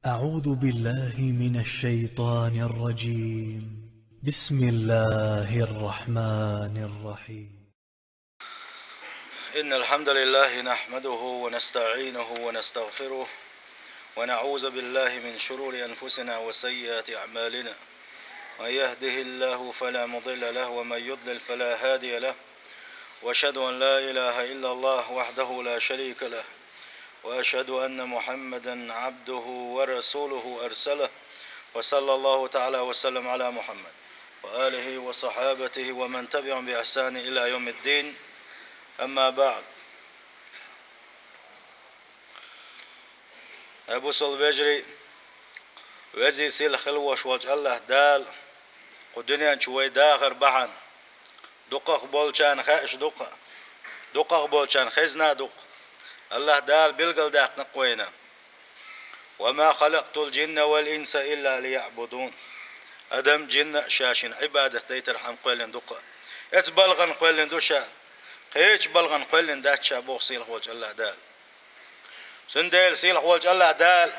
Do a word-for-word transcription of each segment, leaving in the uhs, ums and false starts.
أعوذ بالله من الشيطان الرجيم. بسم الله الرحمن الرحيم. إن الحمد لله نحمده ونستعينه ونستغفره، ونعوذ بالله من شرور أنفسنا وسيئات أعمالنا. من يهده الله فلا مضل له، ومن يضلل فلا هادي له. وأشهد أن لا إله إلا الله وحده لا شريك له، وأشهد أن محمدا عبده ورسوله أرسله، وصلى الله تعالى وسلم على محمد وآله وصحابته ومن تبعهم بإحسان إلى يوم الدين. أما بعد. Ай бусалба вежарий, везий сийлахь хила волуш волчу АллахӀ Дала кху дуьнен чу вай дахар бахьана, дукхах болчарна хаьаш ду-кх, дукхах болчарна хезна а ду-кх, АллахӀ Дала билгалдаьккхина-кх вайна: «وما خلقت الجن والإنس إلا ليعبدون». Адам а, жин а ша шена Ӏибадат дайтархьама кхоьллина ду-кх. Оцу балхана кхоьллина ду ша, кхечу балхана кхоьллина дац ша, боху сийлахь волчу АллахӀ Дала. Цундела сийлахь волчу АллахӀ Дала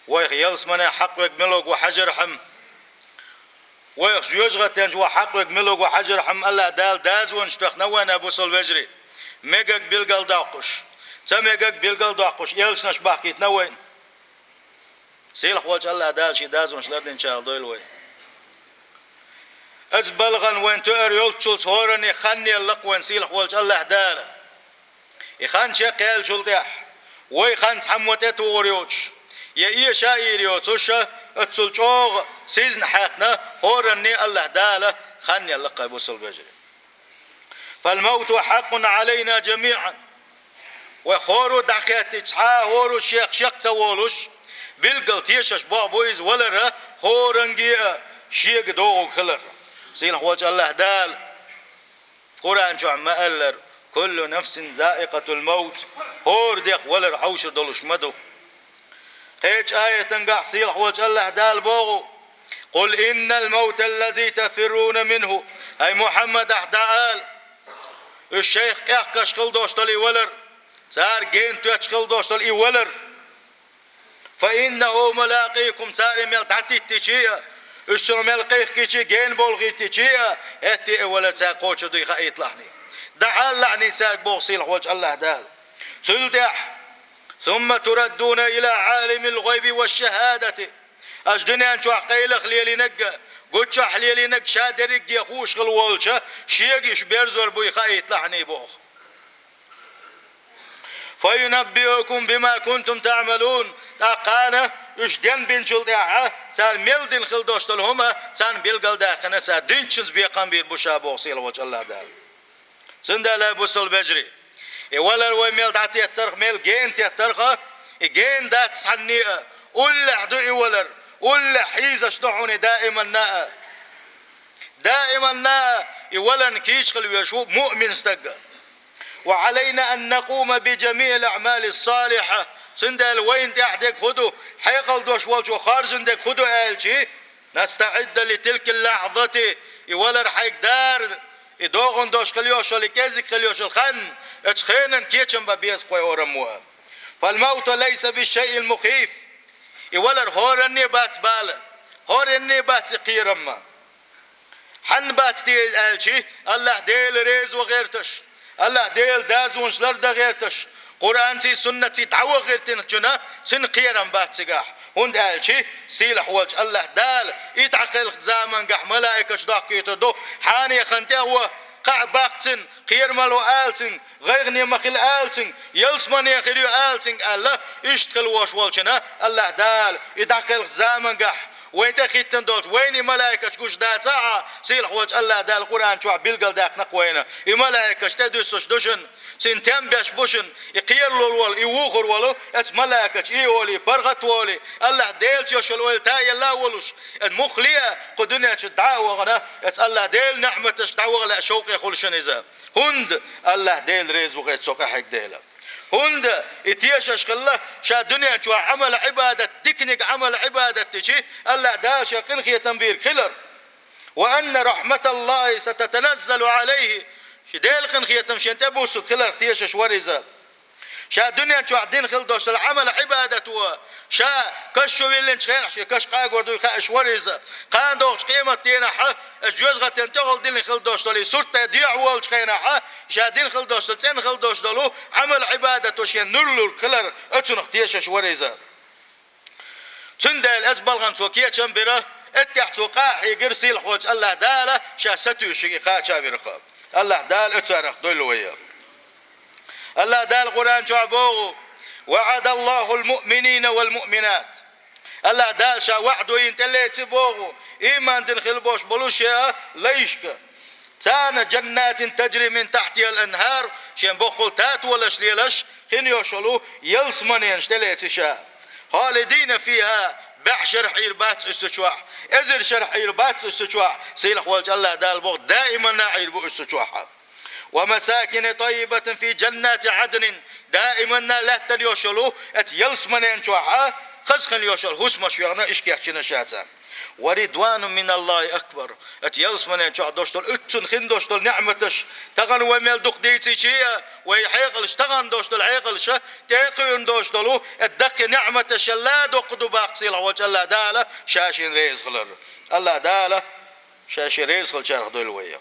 вайх ялсамане хьакхавега мила ву хьажархьама, вайх жоьжахатен чу ву хьакхавега мила ву хьажархьама, АллахӀ Дала дозанаш тоьхна вайна, бусалба вежарий, мегаг билгалдоккхуш, ца мегаг билгалдоккхуш, элчанаш бахкийтина вайна. Сийлахь волчу АллахӀ Дала шен дозанаш лардинчарах дойла вай. Оцу балхана вайна тоьар йолччулц хӀоранне хан елла-кх вайна сийлахь волчу АллахӀ Дала. И хан чекхъяьллачул тӀаьхьа, вай хан цхьаммо тӀетухур йоцуш, я эша а йийр йоцуш, оццул чӀогӀа сизна хьаькхна хӀоранне АллахӀ Дала хан елла-кх, ай бусалба вежарий. «فالموت حق علينا جميعا». Вай хӀора дӀахеттича, цхьа а хӀора шех шек ца волуш, билггал тешаш бохь бу иза валар хӀоранге а шега догӀуг хилар. Сийлахь волчу АллахӀ Дала Къуръан чохь ма-аллара: «كل نفس ذائقة الموت», хӀора дех валар хьовшур долуш ма ду. Кхечу аятангахь сийлахь волчу АллахӀ Дала боху: «قل إن الموت الذي تفرون منه». Ай Мухьаммад, ахь дӀаала: уьш шайх къехкаш хила долуш долу и валар, цара гена тоьттуш хила долуш долу и валар, «فإنه ملاقيكم», цара и мел дӀатиттича а, уьш цунах мел къехкича а, гена бовла хӀиттича а, хӀетте а и валар цара кхочур ду и хаийталахьний. ДӀаала лахьаний цаьрга, боху сийлахь волчу АллахӀ Дала. Цул тӀаьхьа: «ثم تردون إلى عالم الغيب والشهادة». Аша дуьнен чохь къайлаха лелийнарг а, гуччохь лелийнарг а ша дерриге хууш хила волча, шега уьш берзор буй хаийталахьаний боху. «فينبئكم بما كنتم تعملون». ТӀаккха кхана уьш денбинчул тӀаьхьа, цара мел дина хила долуш долу хӀума царна билгалдаьккхина, цара динчуьнца бекхам бийр бу ша, боху сийлахь волчу АллахӀ Дала. Цундела, ай бусалба вежарий, и валар вай мел дӀатеттарх, мел гена теттарх, и гена дац цхьанне а, уллехь ду и валар, уллехь хьийзаш ду хьуна и даиманна а. Даиманна а и валарна кийча хила везаш ву муъмин стаг. «وعلينا أن نقوم بجميع الأعمال الصالحة». Цундела вайна тӀехь дерг хӀун ду, хьекъал долуш волчо хоржун дерг хӀун ду аьлчи, «نستعد لتلك اللحظة», и валар хьайга дара, и догӀун долуш хила йолуш йолу, и кӀезиг хила йолуш йолу хан, оцу хенан кечам бан беза кхойур ма ву. «فالموت ليس بالشيء المخيف». И валар хӀоранне а бац бала, хӀоранне а бац и кхерам. Хьанна бац те аьлчи, АллахӀ Дела реза ван гӀерташ, АллахӀ Дела дозанаш лардан гӀерташ, Къуръанций, суннатций дӀаван гӀиртинчунна, цуьнан кхерам бац цигахь. ХӀунда аьлчи сийлахь волчу АллахӀ Дала и дӀакхелхачу замангахь малаикаш дохкуьйтур ду: «Хьанехана тӀе а ван, кхаъ баккха цуьнан, кхерамал ван ала цуьнга, гӀайгӀане ма хила ала цуьнга, ялсамане хир ю ала цуьнга», аьлла, иштта хила волуш волчунна АллахӀ Дала и дӀакхелхачу замангахь вайн тӀе хӀиттина долчу вайна и малаикаш гуш дацахь а, сийлахь волчу АллахӀ Дала Къуръан чохь билгалдаьккхина-кх вайна: «И малаикаш тӀедуьссуш ду шуна, цуьнан тем беш бу шуна, и кхералур волу, и вухур волу, оцу малаикаша и олий, паргӀат волий, АллахӀ Делаца йолуш йолу ойла таелла а волуш, оцу муххале а кху дуьнен чу дӀа а вахана, оцу АллахӀ Делан ниӀматашка дӀаваха лаьа шовкъе хуьлу шуна иза». ХӀунда? АллахӀ Дела реза ву гӀерта цо къахьегна дела. ХӀунда и тешаш хилла ша дуьнен чохь Ӏамал-Ӏибадат, диканиг Ӏамал-Ӏибадат дичи, АллахӀ Дала шен къинхетам бийриг хилар. «وأن رحمة الله ستتنزل عليه». Шен Делан къинхетам шен тӀе буссург хиларх тешаш вара иза. Ша дуьнен чохь дина хила долуш долу Ӏамал-Ӏибадат ву. Ша каш чу виллинчу хенахь, шен каш къагор дуй хаьаш вара иза. Кхана догӀучу къематдийнахь, ша жоьжахатин тӀехула дина хила долуш долу и сурт тӀе дехьа волчу хенахь, ша дина хила долуш долу, цӀена хила долуш долу Ӏамал-Ӏибадат ву шен нур лург хилар, оцунах тешаш вара иза. Цундела оцу балхана цо кечам бира, эттехь цо къахьийгира сийлахь волчу АллахӀ Дала, ша сатуьйсуш и кхача вирхо. АллахӀ Дала оцарах дойла вай. АллахӀ Дала Къуръан чохь боху: «وعد الله المؤمنين والمؤمنات». АллахӀ Дала ша ваӀда йина тӀелеци боху, ийман дина хила бош болу шен лайшка. Царна «جنات تجري من تحتها الأنهار», шен боххул татолаш лелаш, хин йош йолу ялсаманенаш тӀелеци ша. «خالدين فيها», баьхьа шарахь Ӏийр бац уьш цу чохь, эзар шарахь Ӏийр бац уьш цу чохь, сийлахь волчу АллахӀ Дала боху, даиманна Ӏийр бу уьш цу чохь. «ومساكن طيبة في جنات عدن», даиманна лаьттана йош йолу, оцу ялсаманен чохь, хаза хин йош йолу хӀусамаш йоьхна, иш кечйина ша царна. «ورضوان من الله أكبر». Оцу ялсаманен чохь долуш долу уьццун хин долуш долу неӀматаш, тахана вай мел дукха дийцичи а, вай хьекъалш, тахана долуш долу хьекъалша тӀекхуьур долуш долу, оцу даккхий неӀматашалла доккха ду баккха сийлахь волчу АллахӀ Дала ша шена реза хилар. АллахӀ Дала ша шена реза хилчарах дойла вай.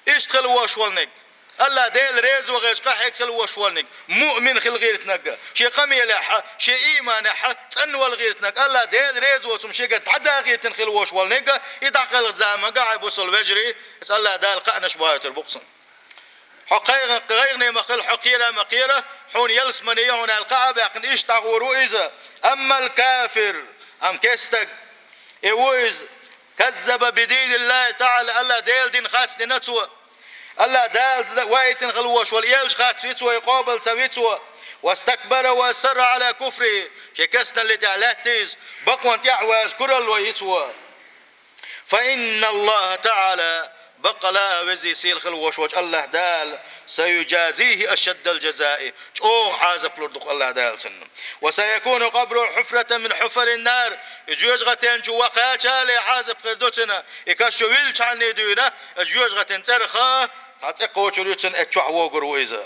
Иштта хила вош волниг, АллахӀ Дела реза вахича къахьега хила вош волниг, муъмин хила гӀиртинарг, шен къамелехь, шен ийманехь цӀанвала гӀиртинарг, АллахӀ Дела реза воцург шега дӀадахийтина хила вош волниг, и дӀакхалха заманга, хьай бусул вежарий, иза АллахӀ Дала кхаънаш бойтур бу-кх цунна. Хьо кхайгӀа-, гӀайгӀане ма хила, хьо кхера ма кхера, хьуна ялсамане я хьуна аьлла кхаъ а баьккхина, иштта дӀагӀур ву иза. «أما الكافر», амма керстаг, и ву иза, «كذب بدين الله تعالى», АллахӀ Дела дин харцдина цо. АллахӀ Дала ваийтина хила вош волу элча харц вицо, и къобал ца вицо. «واستكبر وأصر على كفره», шен керстаналли тӀехь лаьтта иза, бакъонна тӀаьхьаваза куралла йицо. «فإن الله تعالى», баккъала а везий сийлахь хила вош волчу АллахӀ Дала, «سيجازيه أشد الجزاء», чӀогӀа Ӏазап лур ду-кх АллахӀ Дала цунна. «وسيكون قبره حفرة من حفر النار», и жоьжахатен чу ван кхачале Ӏазап хир ду цунна, и каш чу вилличхьана дуьйна, и жоьжахатин цӀарах цхьа цӀе кхочур ю цунна, и чохь вогур ву иза.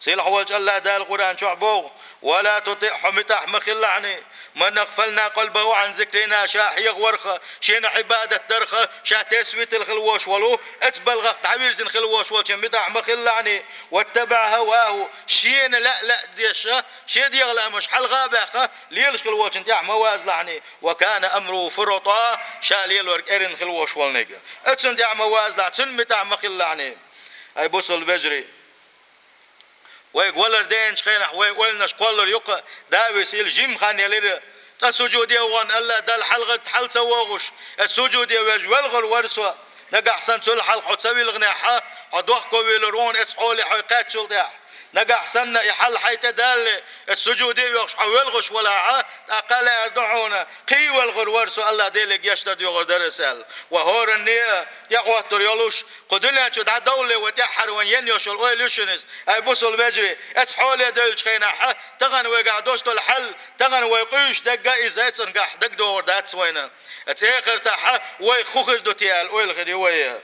Сийлахь волчу АллахӀ Дала Къуръан чохь боху: «ولا تطع», хьо муьтӀахь ма хилалахьний, «من أغفلنا قلبه عن ذكرنا», ша хьеха варх, шена Ӏибадат дарх, ша тесвитал хила вош волу, оцу балхах дӀавирзина хила вош волчун муьтӀахь ма хилалахьний, «واتبع هواه», шена лаьа-лаьа деш, шен дегӀан лаамаш хьалха а баьхна, лелаш хила волчун тӀехь ма вазалахьний, «وكان أمره فرطا», ша лелорг эрна хила вош волниг. Оцунна тӀехь ма вазалахь, цунна муьтӀахь ма хилалахьний. Ай бусул вежарий! Вайга валар деанчу хенахь вай ойланаш кхоллар ю-кх, Давида сийлахь жима хан елира. Цкъа сужуде вахана, АллахӀ Далла хьалха-, хьал ца вогӀуш, аса сужуде вежа велхар вара со. Нагахь санна цул хьалха хьо ца вилхинехь, хьо дохковуьйлур ву хьуна оцу хьоле хьо кхаьччул тӀаьхьа. Нагахь санна и хьал хьайн тӀе далале, аса сужуде а воьхуш хьо велхаш валахь, тӀаккха лаьар ду хьуна, кхин а велхар вара со, АллахӀ Деле гечдар доьхур дара аса аьлла. Ва хӀоранне а тӀеӀоттур йолуш, кху дуьнен чу дӀадовлале вай тӀаьххьара вайна енна йолуш йолу ойла ю шуна иза. Ай бусул вежарий, оцу хьоле девллачу хенахь, тахана вайгахь долуш долу хьал, тахана вай къуьйсуш дерг а иза, оцунгахь дагадогӀур дац вайна. Оцу эхартахь вайх хӀун хир ду те аьлла ойла хир ю вай.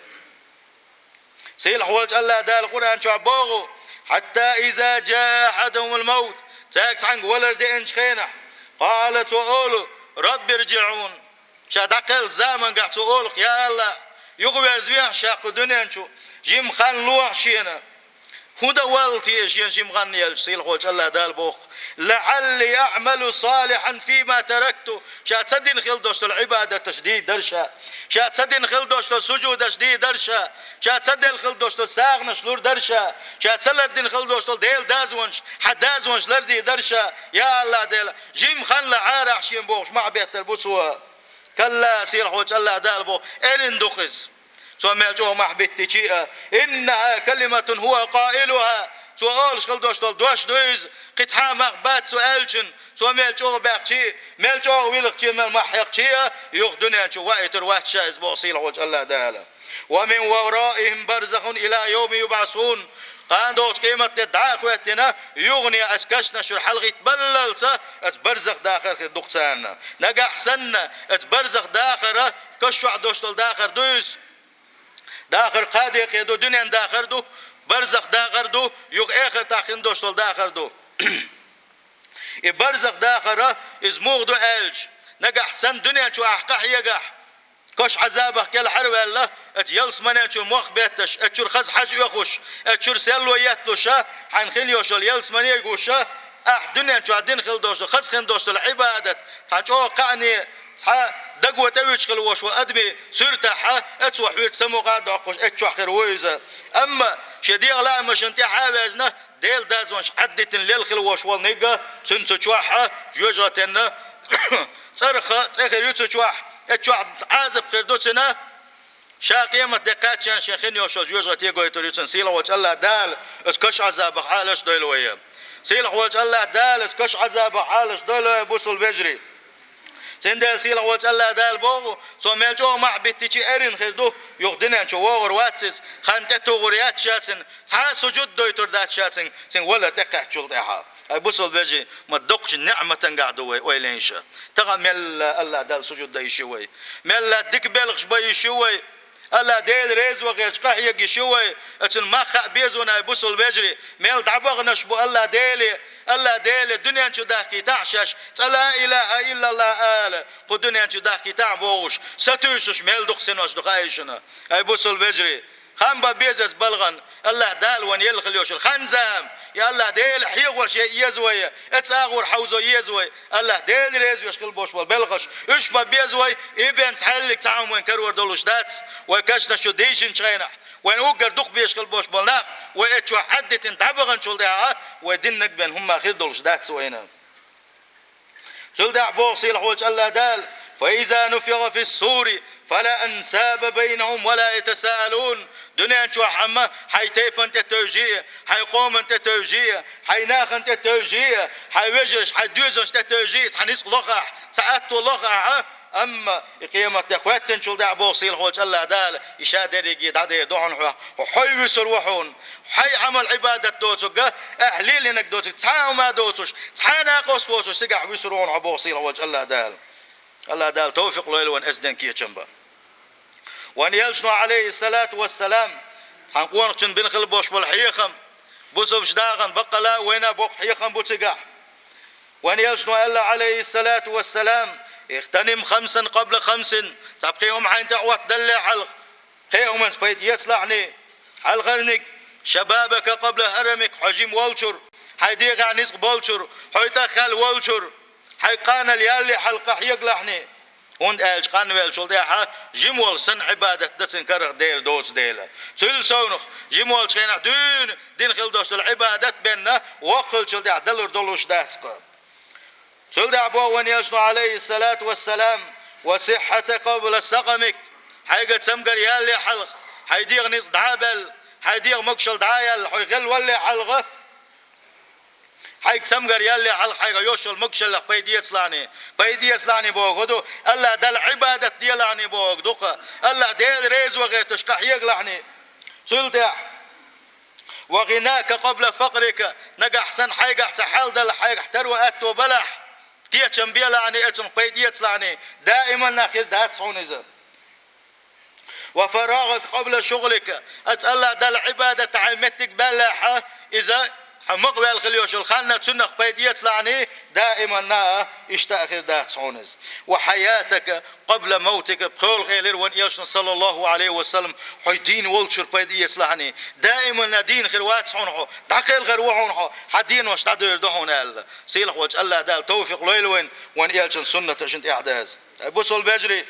Сийлахь волчу АллахӀ Дала Къуръан чохь боху: «حتى إذا جاء أحدهم الموت», цаьрга цхьаьнга валар деанчу хенахь, «قال», цо олу: «رب ارجعون». Ша дӀакхелла замангахь цо олу-кх: «Я АллахӀ, юхаверзавехьа ша кху дуьнен чу, жима хан лохьа шена». ХӀун дан валла те шена жима хан елча, сийлахь волчу АллахӀ Дала боху: «لعلي أعمل صالحا فيما تركت». Ша ца дина хила долуш долу Ӏибадаташ дийр дара ша. Ша ца дина хила долуш долу сужудаш дийр дара ша. Ша ца делла хила долуш долу сагӀанаш лур дара ша. Ша ца лардина хила долуш долу Делан дозанаш, хьан дозанаш лардийр дара ша. Я АллахӀ Дела, жима хан лан Ӏарахь шена бохуш мохь беттар бу цо. Калла, сийлахь волчу АллахӀ Дала боху, эрна ду-кх иза. Цо мел чӀогӀа мохь биттичи а, «إنها كلمة هو قائلها». Цо олуш хила долуш долу дош ду иза, кхин цхьа а мах бац цо аьллачун, цо мел чӀогӀа баьхчи а, мел чӀогӀа вилхачи а, мел мохь хьекхчи а, юха дуьнен чу ваийтур вац ша иза боху сийлахь волчу АллахӀ Дала. «ومن ورائهم برزخ إلى يوم يبعثون». Кхана догӀучу къематде дӀа а хӀоьттина, юхане аса кашнаш чуьра хьалагӀитта баллалца, аса барзах дахар хир ду-кх царна. Нагахь санна, аса барзах дахара, каш чохь долуш долу дахар ду иза. Дахар кхаа декъе ду, дуьненан дахар ду, Барзах дахар ду, юха эхартахь хин долуш долу дахар ду. И барзах дахар, иза муха ду аьлча, нагахь санна дуьнен чу ахь къахьегахь, каш Ӏазабах кӀелхьарваьлла, оцу ялсаманен чуьра мох бетташ, оцу чуьра хаза хьаж оьхуш, оцу чуьра серло етталуш, хьайна хин йолуш йолу ялсамане гуш, ахь дуьнен чохь дина хила долуш долу, хаза хин долуш долу Ӏибадат, цхьа чӀогӀа кхаъне, цхьа даго тӀевуьтуш хила волуш волу адамийн суьртахь, оцо хьоьца самукъа а доккхуш, оцу чохь хир ву иза. Амма шен дегӀан лаамашна тӀаьхьа а ваьзна, Делан дозванаш Ӏаддитина лелла хила волуш волу нигга, цуьнан цу чохь жоьжахатин цӀарах цӀе хир ю цу чохь, оцу чохь Ӏазап хир ду цуьнан, ша къематде кхаьчча шен хин йолуш йолу жоьжахате гойтур ю цуьнан. Сийлахь волчу АллахӀ Дала оцу каш Ӏазабах Ӏалаш дойла вай. Сийлахь волчу АллахӀ Дала оцу каш Ӏазабах Ӏалаш дойла вай, бусалба вежарий. Цундела сийлахь волчу АллахӀ Дала боху, цо мел чӀогӀа мохь биттича а эрна хир ду, юха дуьнен чу вогӀур вац иза, хан тӀетухур яц ша цуьнан, цхьа а сужуд дойтур дац ша цуьнан, цуьнан валар тӀекхаьччул тӀаьхьа. Ай, бусалба вежарий, ма доккхачу неӀматангахь ду вай ойла йина ша. Тахана мелла АллахӀ Далла сужуд дан йиш ю вай. Мелла дика белхаш бан йиш ю вай. АллахӀ Дела реза ван гӀерташ къахьега йиш ю вай. Оцунна мах хаа беза вайна, ай, бусалба вежарий. Мел дӀабаханарш бу АллахӀ Деле. АллахӀ Деле дуьнен чу дахкийтахь шаьш, цкъа ла илахӀа иллаллахӀ ала, кху дуьнен чу дахкийтахь бохуш, сатуьйсуш мел дукха синош ду хаий шуна. Ай, бусалба вежарий, хан бан беза иза балгӀан, АллахӀ Дала вайна елла хила йолуш йолу хан-зама, и АллахӀ Дела хьехош ян еза вай, оцу агӀор хьовзо еза вай, АллахӀ Дела реза веш хила болуш болу белхаш, уьш бан беза вай, и бен цхьаьллиг цхьа хӀума вайн карор долуш дац, вай кешнаш чу дийшинчу хенахь, вайн уггар дукха безаш хила болуш болу нах, вай оцу чохь Ӏаддитина дӀабаханчул тӀаьхьа, вай диннарг бен хӀумма хир долуш дац вайна. Цул тӀаьхьа боху сийлахь волчу АллахӀ Дала: «Фа иза нуфиха фис-сури, фала ансаба байнахум ва ла ятасаалун». Дуьнен чохь амма хьайн тайпана тӀе тевжий, хьайн къомана тӀе тевжий, хьайн нахана тӀе тевжий, хьайн вежарш, хьайн доьзалш тӀе тевжий, цхьа ницкъ лохахь, цхьа атто лохахь, амма и къематде хӀоьттинчул тӀаьхьа боху сийлахь волчу АллахӀ Дала, и ша дерриге дӀадер ду хьуна хьо, хьо хьой вуьсур ву хьуна. Хьайн Ӏамал-Ӏибадат доцург, ахь лелийнарг доцург, цхьа а хӀума доцуш, цхьа а накъост доцуш, цигахь вуьсур ву хьуна хьо боху сийлахь волчу АллахӀ Дала. АллахӀ Дала тавфикъ лойла вайна оцу ден кечам бан. Вайн элчано, Ӏалайхиссалату вассалам, цхьана къонахчун бина хила болуш болу хьехам, бусалбачу нахана баккъала а вайна а боккха хьехам бу цигахь. Вайн элчано аьлла, Ӏалайхиссалату вассалам: «Ихтаним хамсан къабла хамсин». Цхьа пхи хӀума хьайна тӀе Ӏоттадалле хьалха, пхи хӀуманца пайда эцалахьний, хьалхарниг: «Шабабака къабла харамик», хьо жима волчуьра, хьайн дегӀехь ницкъ болчуьра, хьо тӀеххьаьлла волчуьра, хьайн къаналла ялале хьалха къахьегалахьний. ХӀунда аьлча къанвеллачул тӀаьхьа жима волу санна Ӏибадат дан цуьнан карах дер доцу дела. Цул совнах жима волчу хенахь дуьйна дина хила долуш долу Ӏибадат бенна, воккха хиллачул тӀаьхьа далур долуш дац-кха. Цул тӀаьхьа боху вайн элчано, Ӏалайхиссалату вассалам: «Ва сиххьата къабла сакъамик». Хьайга цамгар ялале хьалха, хьайн дегӀан ницкъ дӀа а баьлла, хьайн дегӀан могушалла дӀа а яьлла, хьо гӀелвалале хьалха, хьайга цамгар ялале хьалха, хьайга йолуш йолу могушаллех пайда эцалахьний, пайда эцалахьний бохург ду, АллахӀ Далла Ӏибадат делахьний бохург ду-кха, АллахӀ Дела реза ван гӀерташ къахьегалахьний. Цул тӀаьхьа: «Ва гӀинака къабла факърика», нагахь санна хьайгахь цхьа хьал далахь, хьайгахь таро атто балахь, кечам белахьний, оцунах пайда эцалахьний, даиманна хир дац хьуна иза. «Ва фарагӀака къабла шугӀлика», оцу АллахӀ Далла Ӏибадатан хьайн меттиг баьллехь, иза хьан мукъаваьлла хила йолуш йолу хан а цунах пайда эцалахьний, даиманна а иштта а хир дац хьуна иза. «Ва хьаятака къабла мавтика», пхоьалгӀа элира вайн элчано, саллаллаху Ӏалайхи ва саллам, хьо дийна волчуьра пайда эцалахьний, даиманна дийна хир вац хьуна хьо, дӀакхелхар ву хьуна хьо, хьан денош дӀадер ду хьуна аьлла. Сийлахь волчу АллахӀ Дала тавфикъ лойла вайна, вайн элчан суннаташна тӀаьхьадаза. Ай, бусалба вежарий,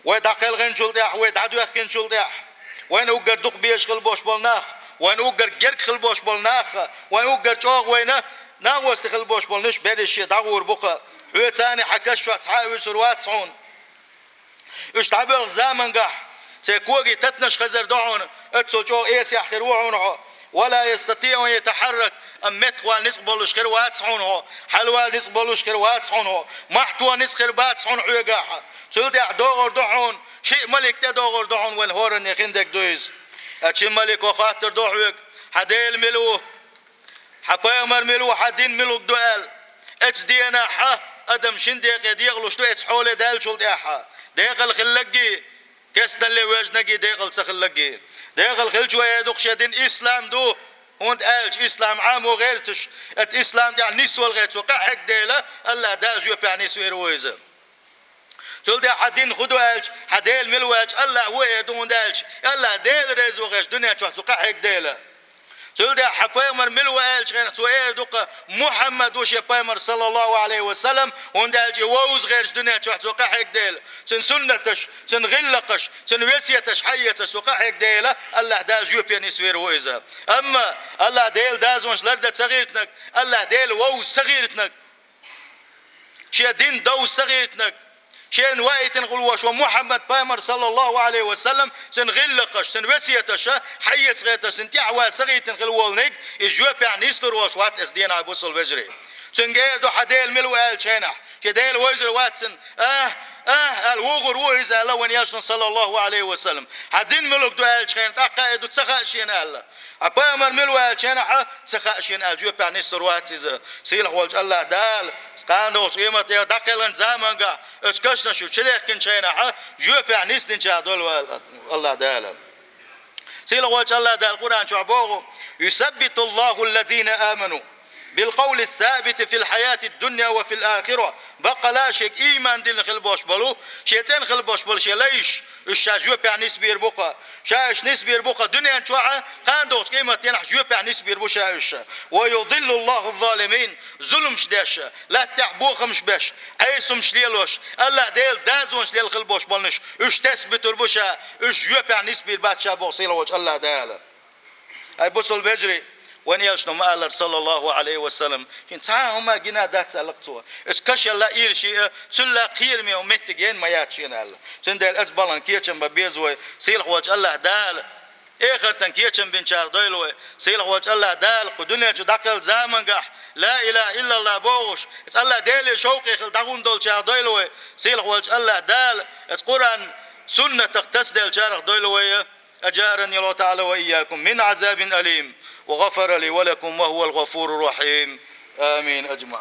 вай дӀакхелхинчул тӀаьхьа, вай дӀадоьхкинчул тӀаьхьа, вайна уггар дукха безаш хила болуш болу нах, вайна уггар герга хила болуш болу нах, вайна уггар чӀогӀа вайна накъостий хила болуш болу нуш берриш шен дӀагӀур бу-кха. Хьоьца а, хьан каш чохь цхьа а вуьсур вац хьуна. Уьш дӀабоьлху замангахь, церан когий татанаш хезар ду хьуна, оццул чӀогӀа эсехь хир ву хьуна хьо. «Ва ла ястатиӀу ан ятахьаррак», амма меттахвала ницкъ болуш хир вац хьуна хьо, хьалавала ницкъ болуш хир вац хьуна хьо, мохь тоха ницкъ хир бац хьуна хьоьгахь. Цул тӀаьхьа догӀур ду хьуна, шиъ малик тӀедогӀур ду хьуна, вайн хӀоранна хиндерг ду иза. Ткъа ши малико хоттур ду хьоьга: «Хьан Дела мила ву? Хьан пайхамар мила ву, хьан дин мила ву?» аьлла. Оцу денахь адам шина декъе декъалуш ду оцу хьоле даьллачул тӀаьхьа. Декъала хилларгий, кестналле вежнаргий, декъала ца хилларгий. Декъала хилча вай эр ду-кх шен дин ислам ду, хӀунда аьлча ислам Ӏамо гӀерташ, это ислам тӀехь нисвала гӀерташ ву къахьегна дела, АллахӀ Дала жоьпехь нисвийр ву иза. Цул тӀехь хьан дин хӀун ду аьлча, хьан Дела мила ву аьлча, АллахӀ ву эр ду, хӀунда аьлча АллахӀ Дела реза ву гӀерташ дуьнен чохь цу къахьегна дела. Цул тӀехь хьан пайхамар мила ву аьлча хенахь цо эр ду-кх, Мухьаммад ву шен пайхамар, саллаллахӀу Ӏалайхи ва саллам, хӀунда аьлча и вовза гӀерташ дуьнен чохь цо къахьегна дела. Цуьнан суннаташ, цуьнан гӀиллакхаш, цуьнан весеташ хьаэцаш цо къахьегна дела, АллахӀ Дала жоьпе нисвийр ву иза. Амма АллахӀ Дела дозанаш лардан ца гӀиртинарг, АллахӀ Дела вовза ца гӀиртинарг, шен дин довза ца гӀиртинарг, шена ваийтина хила волуш волу Мухьаммад пайхамар, саллаллахӀу Ӏалайхи ва саллам, цуьнан гӀиллакхаш, цуьнан весеташ хьаэца гӀерташ, цуьнан тӀаьхьа ван ца гӀиртина хила волу ниг, иза жоьпехь нисдийр волуш вац оцу дийнахь, бусалба вежарий. Цуьнга эр ду, хьан Дела мила ву аьлча хенахь, шен Дела вовзийр вац цуьнан, ахь, ахь аьлла вогӀур ву иза аьлла вайн элчано, саллаллахӀу Ӏалайхи ва саллам. Хьан дин муьлха ду аьлча хенахь, тӀаккха эр ду, ца хаьа шена аьлла. Хьан пайхамар мила ву аьлча хенахь, ца хаьа шена аьлла, жоьпехь нисдийр вац иза. Сийлахь волчу АллахӀ Дала кхана догӀучу къематде дӀакхелхинчу заманчохь оцу кешнаш чу дехкинчу хенахь, жоьпехь нисдинчех дойла вай АллахӀ Дала. Сийлахь волчу АллахӀ Дала Къуръан чохь боху: «Юсаббитуллаху аллазина аману билкъавли ссабити фил хьаяти ддунья ва фил ахира». Баккъала шега ийман диллина хила болуш болу, шен цӀена хила болуш болу шен лайш, уьш ша жоьпехь нисбийр бу-кх. Ша уьш нисбийр бу-кх дуьнен чохь, кхана догӀучу къематдийнахь жоьпехь нисбийр бу ша уьш. «Ва юдиллуллаху ззалимин», зуламаш деш, лаьттахь бохамаш беш, Ӏесамаш лелош, АллахӀ Делан дозанаш лелла хила болуш болнаш, уьш тесбитур бу ша, уьш жоьпехь нисбийр бац ша боху сийлахь волчу АллахӀ Дала. Ай, бусалба вежарий, вайн элчано ма-аллара, саллаллаху Ӏалайхи ва саллам, шена цхьа а хӀума гина дац аьлла-кх цо. Оцу кашалла, ирча а, цуьнан кхераме меттиг йина ма яц шена аьлла. Цундела оцу балхана кечам бан беза вай, сийлахь волчу АллахӀ Дала эхартан кечам бинчарах дойла вай. Сийлахь волчу АллахӀ Дала кху дуьнен чу дӀакхелхинчу заманчохь ла илаха иллаллахӀ бохуш, оцу АллахӀ Деле шовкъе хила дӀагӀур долчарах дойла вай. Сийлахь волчу АллахӀ Дала оцу Къуръан, суннатах тасаделлачарах дойла вай. أجارني الله تعالى وإياكم من عذاب أليم، وغفر لي ولكم، وهو الغفور الرحيم. آمين أجمعين.